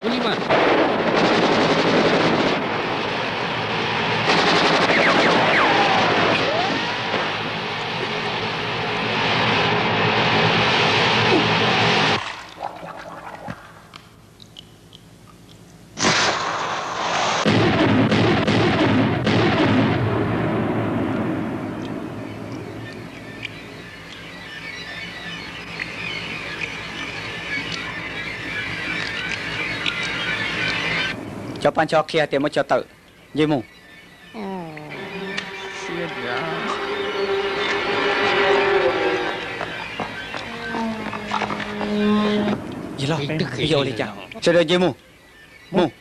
Ua li mas. Cov pab ncho qhia tias muab coj tawm, nce mus. Yog ua li cas? Sawv daws nce mus, mus.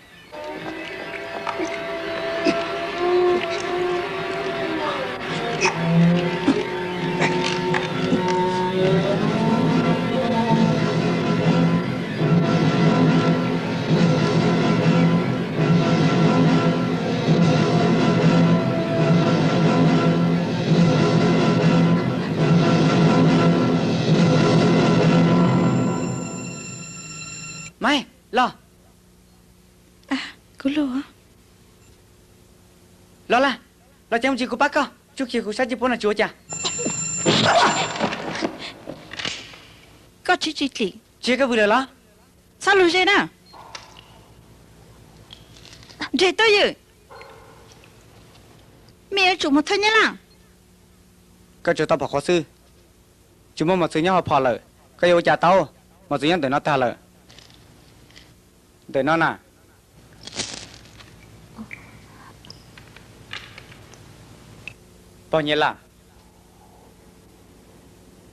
Maiv, los. Kuv lug. Los lawm, los ces mus ntsis kuv pab koj tsuj kiag kuv sab ncej puab no tsis ua cas. Koj tsis tsim dlim. Tsis yog koj vwm lawm los? Txhob lug ze na. Nreg tuaj ywm. Mej yuav tsum mus thawj Nyab Laj. Koj tsuas tau pom qhuav xwb, tsis muaj mos txwv nyob hauv phom lawm, koj yuav ua cas tau? Mos txwv nyob ntawm no tag lawm. Ntawm no na. Pog Nyab Laj,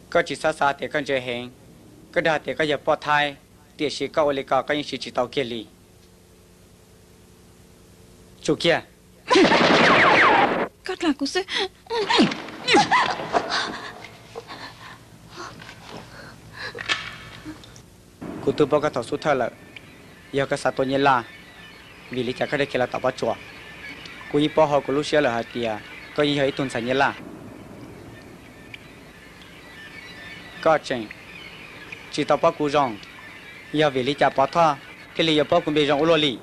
koj tsis txhob xav tias koj ntse heev, koj dag tias koj yog poj Thaib, tiam sis koj ua li ko koj yeej siv tsis tau kiag li. Tsum kiag. Koj dag kuv xwb. Kuv twb paub koj thaum xub thawj lawm, yog koj xav tua Nyab Laj, vim li cas koj thiaj khiav los tom pob tsuas? Kuv yeej paub hauv kuv lub siab lawm hais tias koj yeej yog ib tug ntxhais Nyab Laj. Koj tseem tsis tau paub kuv zoo, yog vim li cas Pov Thoj thiaj li yuav paub kuv npe zoo ua luaj li?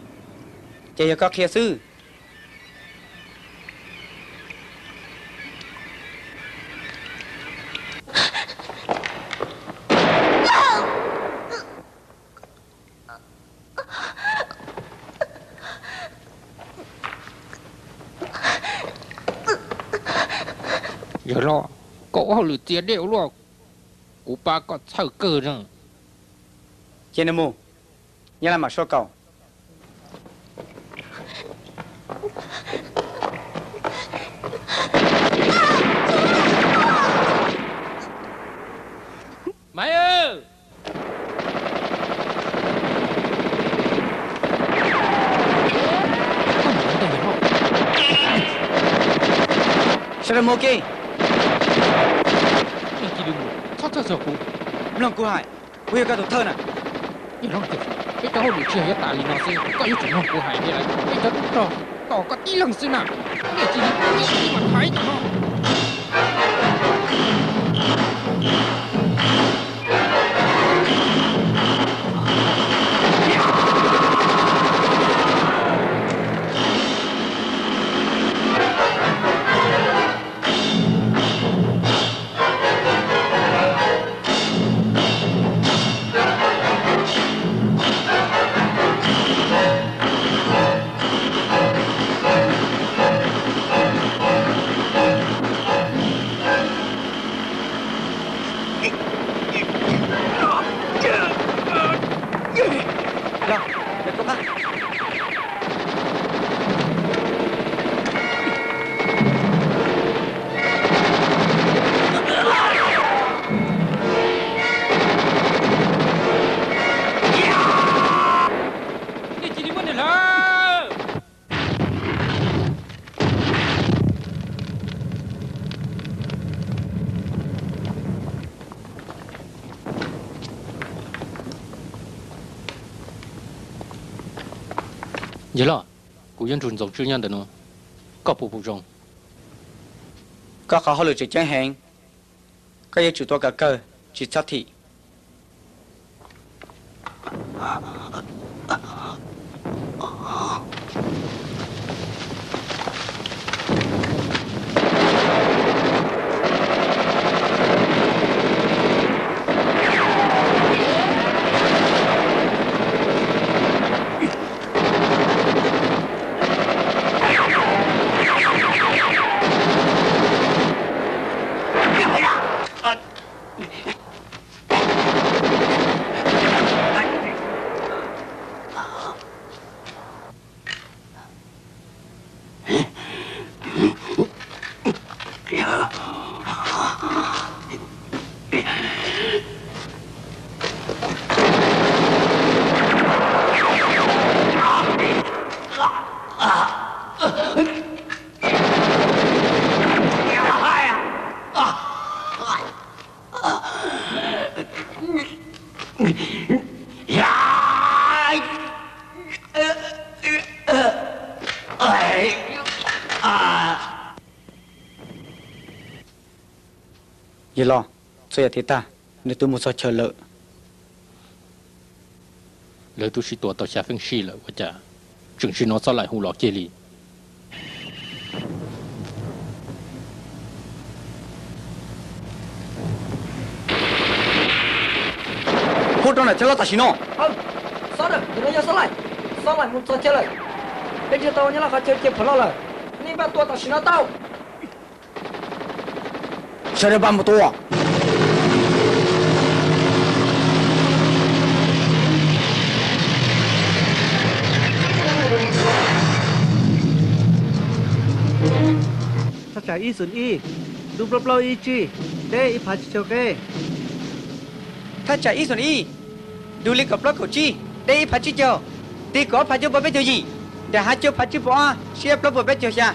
Ces yog koj qhia xwb. Yawg loj, koj ua hauj lwm txias dej ua luaj, kuv pab koj txhawj kawg na. Cia nws mus, Nyab Laj mam suab kaus. Maiv, sawv daws mus ua ke. Txhob txhawj txog kuv, mloog kuv hais, kuv yog koj tus thawj na. Yawg loj, peb cov hauj lwm tsis yog yuav tas li no xwb, koj yuav tsum mloog kuv hais thiab lauj. Peb cov tub rog tos koj tib leeg xwb na. Nej cia li ua ib sim mam thaiv tau no. Los, lawv tuaj qab. Nej cia li muab nws hlawv. Yawg loj, kuv yuav nrug Ntxoov Tswb nyob ntawm no, koj puas pom zoo? Koj qhov hauj lwm tseem ceeb heev, koj yuav tsum tua kom kawg, tsis txhob thim. Yawg loj, txhua yam tiav tag, nws twb mus txog chaw lawm. Lawv twb sib tua tau xya feeb sij lawm ua cas tseem tsis hnov Xob Laim hu los kiag li. Hu rau nram chaw loj tam sim no. Xob, ntawm no yog Xob Laim. Xob Laim mus txog chaw lawm. Peb nrhiav tau Nyab Laj qhov chaw cia phom loj lawm. Nej npaj tua tam sim no tau. Sawv daws npaj mus tua. Thaj tsam ib xoom ib, ntu plaub plaub ib tsib, deb ib phav tsib caug qe. Thaj tsam ib xoom ib, ntu li kaum plaub kaum tsib, deb ib phav tsib caug, tig kaum ob phav cuaj puas peb caug yim, nram hav cuaj phav tsib puas ob, siab plaub puas peb caug xya.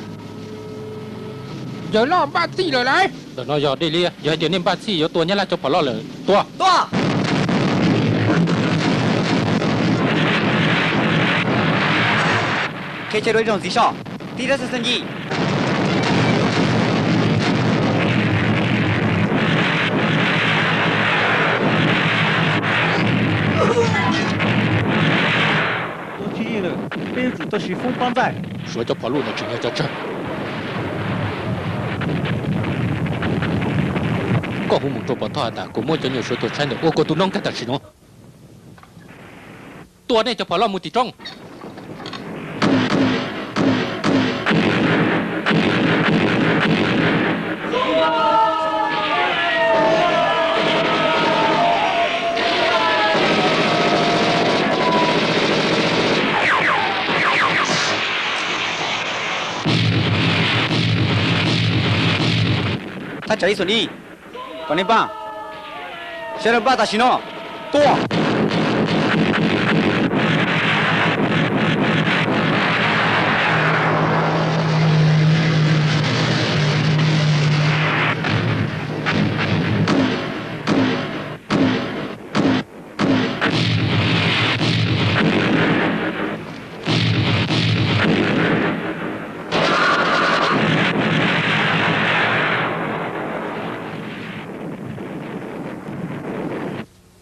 Yawg loj, npaj txhij lawm lauj. Ntawm no yog dej liab, yog hais tias nej npaj txhij yuav tua Nyab Laj cov phom loj lawm, tua. Tua. Qhia chaw dua ib zaug ntxiv soj, tib rab xeeb xeeb yim. Tua tsis yeej lawm, peb yuav tsum tau siv foob pob ntxaij. Suav cov phom luj ntawd tseem yog cov tsawg. Koj hu mus rau Pov Thoj has tas kuas muab cov nyuam Suav tuag tshaib ntawd ua kuas tus noob kag tam sim no. Tua nej cov phom loj mus tim roob. Thaj tsam ib xoom ib, kom nej npaj, sawv daws npaj tam sim no, tua.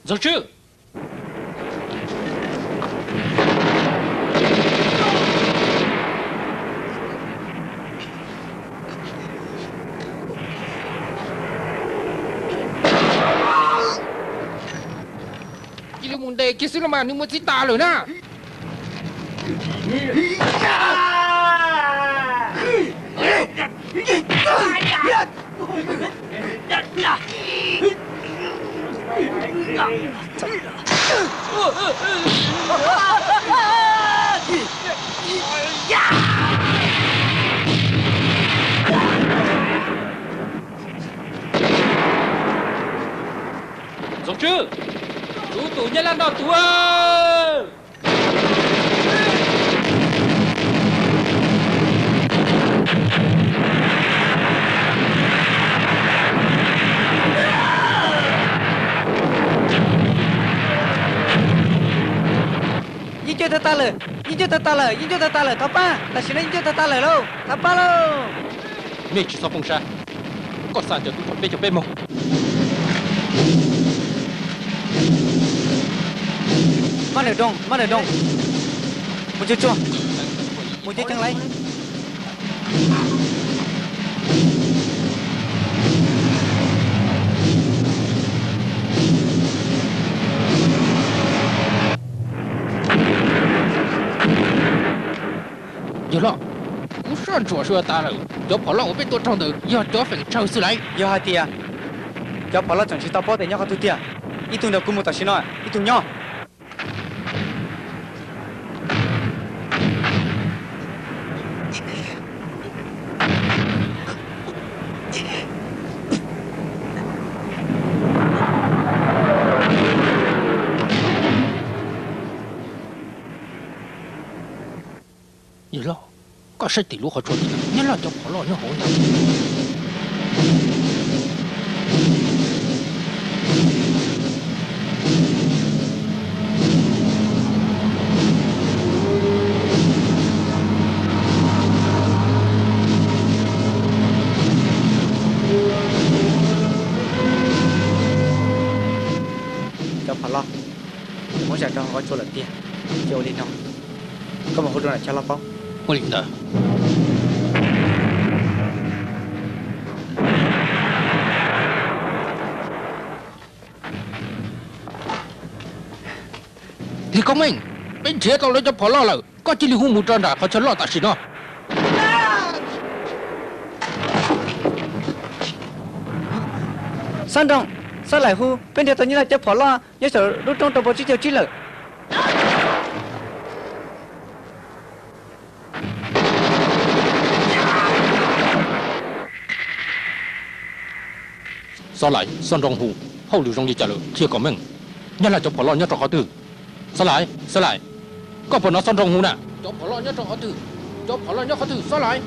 Ntxoov Tswb, cia li mus ntes kiag xwb los mas, nws mus txij tas lawm na. Ntxoov Tswb, tus tus nyab laj noj tus. Yeej cuab tag tag lawm, yeej cuab tag tag lawm, yeej cuab tag tag lawm, thov pab, tam sim no yeej cuab tag tag lawm lauj, thov pab lauj. Mej tsis txhob poob sab, koj xa cov tub rog peb cov peb moog. Maj dawm doog, maj dawm doog, mus tsuag tsuag, mus ceev ceev lauj. Yawg loj, kuv soj ntsuam sua tas lawm, cov phom loj uas peb tua raug ntawd yog cov feem tsawg xwb lauj? Yog hais tias cov phom loj tseem tsis tau paub tias nyob qhov twg tiag, ib tug nrog kuv mus tam sim no, ib tug nyob. Yawg loj, koj saib tim lub qhov tsua tim no, nyob loj cov phom loj nyob hauv ntag. Pob tsua lawm tiag. Ces ua li no, koj mus hu rau Nam Chab Loj paub. Ua li ntawd. Thim Koob Meej, peb nrhiav tau lawv cov phom loj lawm, koj cia li hu mus rau nram qhov chaw loj tam sim no. Xob Nroos, Xob Laim hu, peb nrhiav tau Nyab Laj cov phom loj nyob saum lub roob rau pua tsib caug tsib lawm. Xob Laim, Xob Nroos hu, hauj lwm zoo li cas lawm, Thim Koob Meej? Nyab Laj cov phom loj nyob rau qhov twg? Xob Laim, Xob Laim, koj puas hnov Xob Nroos hu na? Cov phom loj nyob rau qhov twg? Cov phom loj nyob qhov twg, Xob Laim?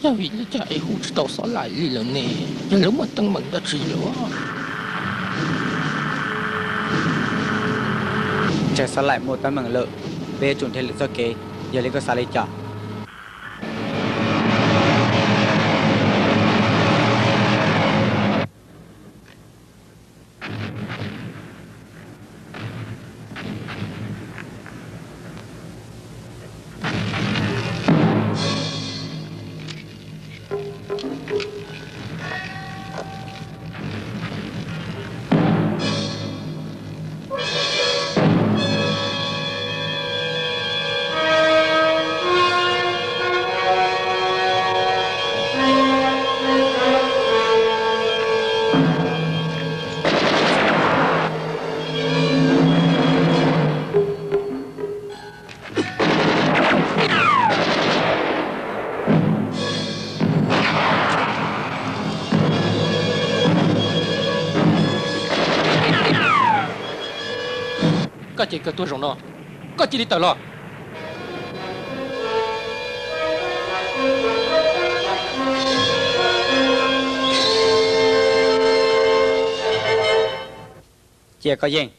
Yog vim li cas es hu tsis tau Xob Laim li lawm ne? Yog lawv muaj teeb meem dab tsi lawm? Ntshe Xob Laim muaj teeb meem lawm, peb yuav tsum nrhiav lwm txoj kev. Yog li koj xav li cas? Koj ces kawg tuag zaum no, koj cia li tawm los. Cia koj yeej.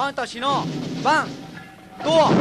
Npaj tam sim no, npaj, tuaj.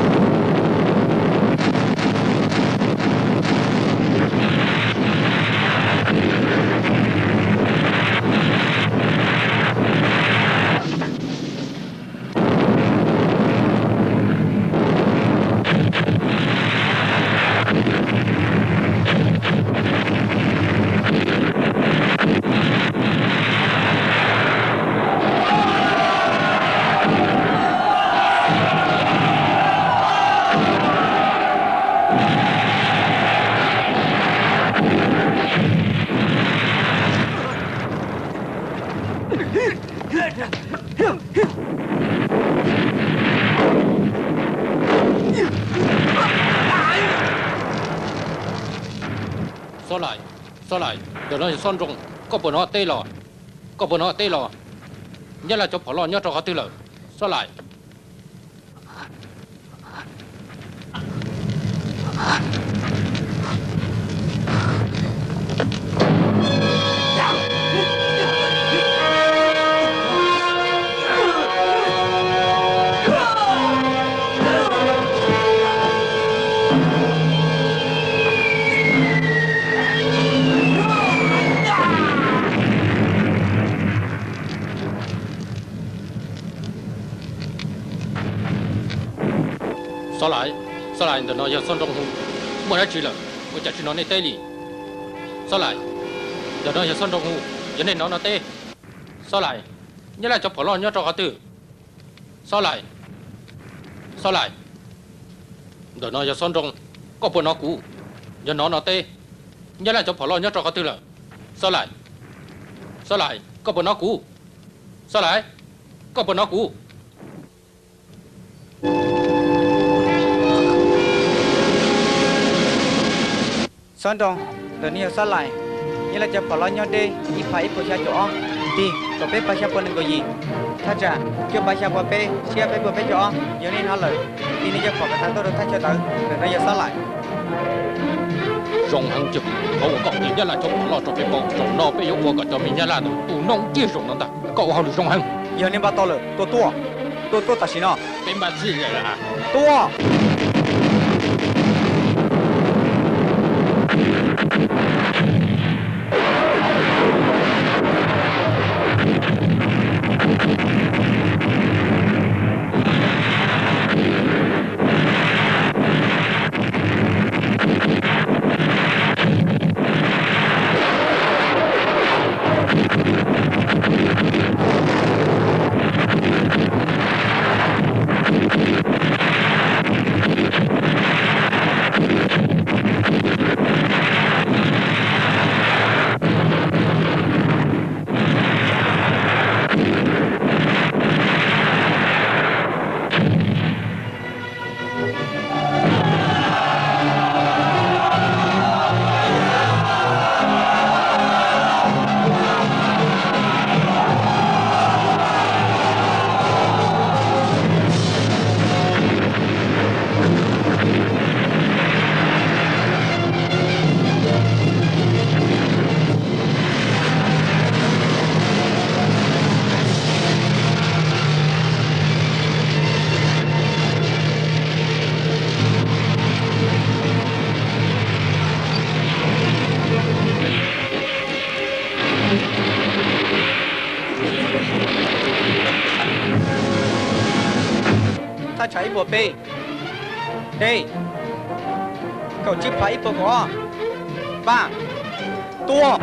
Xob Laim, Xob Laim, ntawm no yog Xob Nroo, koj puas hnov teb los? Koj puas hnov teb los? Nyab Laj cov phom loj nyob rau qhov twg lawm, Xob Laim? Xob Laim, Xob Laim, ntawm no yog Xob Nroo hu. Muaj dab tsi lawm, ua cas tsis hnov nej teb li? Xob Laim, ntawm no yog Xob Nroo hu, yog nej hnov no teb. Xob Laim, Nyab Laj cov phom loj nyob rau qhov twg? Xob Laim, Xob Laim, ntawm no yog Xob Nroo, koj puas hnov kuv? Yog hnov no teb. Nyab Laj cov phom loj nyob rau qhov twg lawm? Xob Laim, Xob Laim, koj puas hnov kuv? Xob Laim, koj puas hnov kuv? Xob Nroo, ntawm no yog Xob Laim, Nyab Laj cov phom loj nyob deb ib phav ib puas xya caum ob, tig kom peb phav xya puas nees nkaum yim. Thaj tsam cuaj phav xya puas peb, tshiab peb puas peb caum ob, yog nej hnov lawm, tig nej cov phom kom tag tuaj rau thaj chaw ntawd, ntawm no yog Xob Laim. Zoo heev Cwj Pwm, qhov uas koj qhia Nyab Laj cov phom loj rau peb paub, zaum no peb yuav ua kom cov me Nyab Laj ntawd tu noob ciaj zoo no ntag. Koj ua hauj lwm zoo heev. Yog nej npaj tau lawm, tuaj tuaj, tuaj tuaj tam sim no. Peb npaj txhij lawm. Tuaj. Thaj tsam ib puas peb, deb, kaum tsib phav ib puas kaum ob, npaj, tuaj.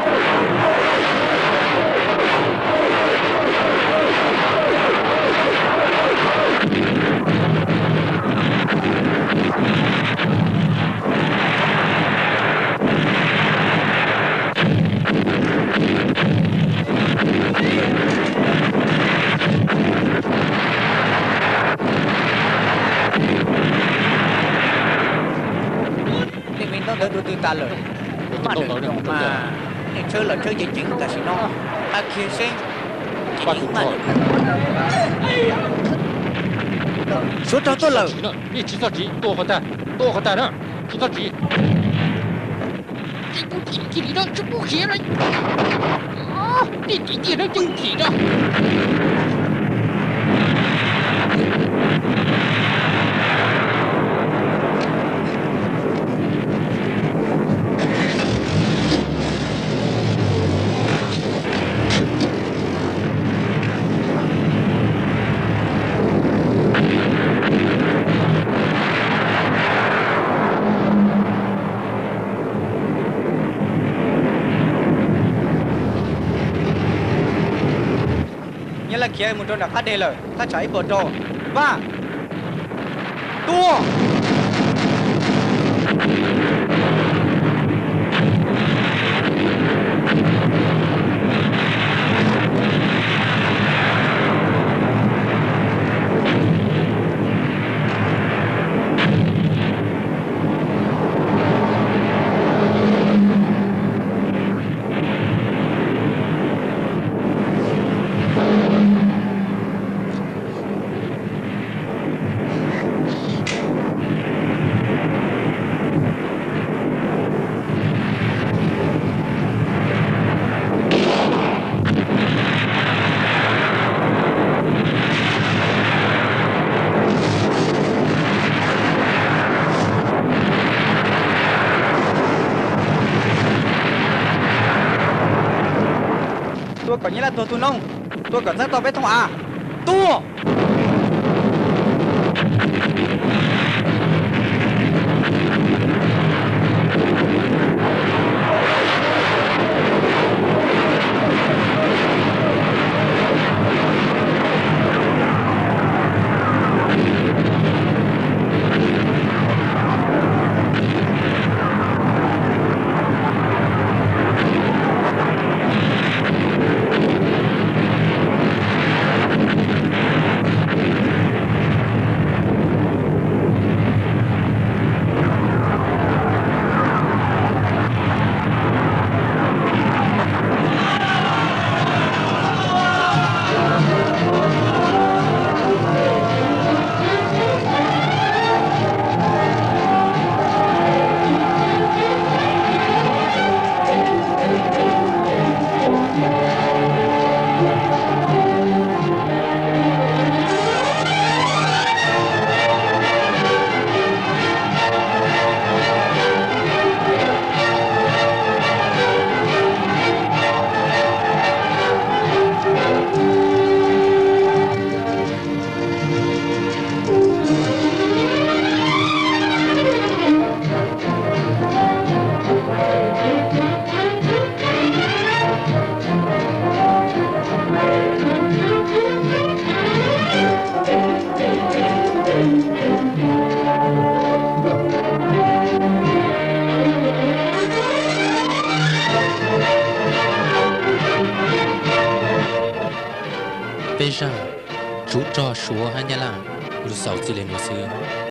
Nej me ntaub ntawv dua twg tas lawm? Maj lwm roos mas nej tshawb los tshawb ceev ceev tam sim no, qab kiag seb. Suav rog tuaj lawm. Nej tsis txhob tsiv, tua qhov tag, tua qhov tag na, tsis txhob tsiv. Tsis pub chim kiag li na, tsis pub khiav li. Nej tsiv kiag na, tsis pub chim na. khiav mus rau nram qab deg lawm, thaj tsam ib puas rau. Npaj, tua! Tua kom Nyab Laj tuag tu noob, tua kom txeeb tau peb thooj av. Tua! Peb zaj, tsov rog Suav hab Nyab Laj, lug xaus txij le nuav xwb.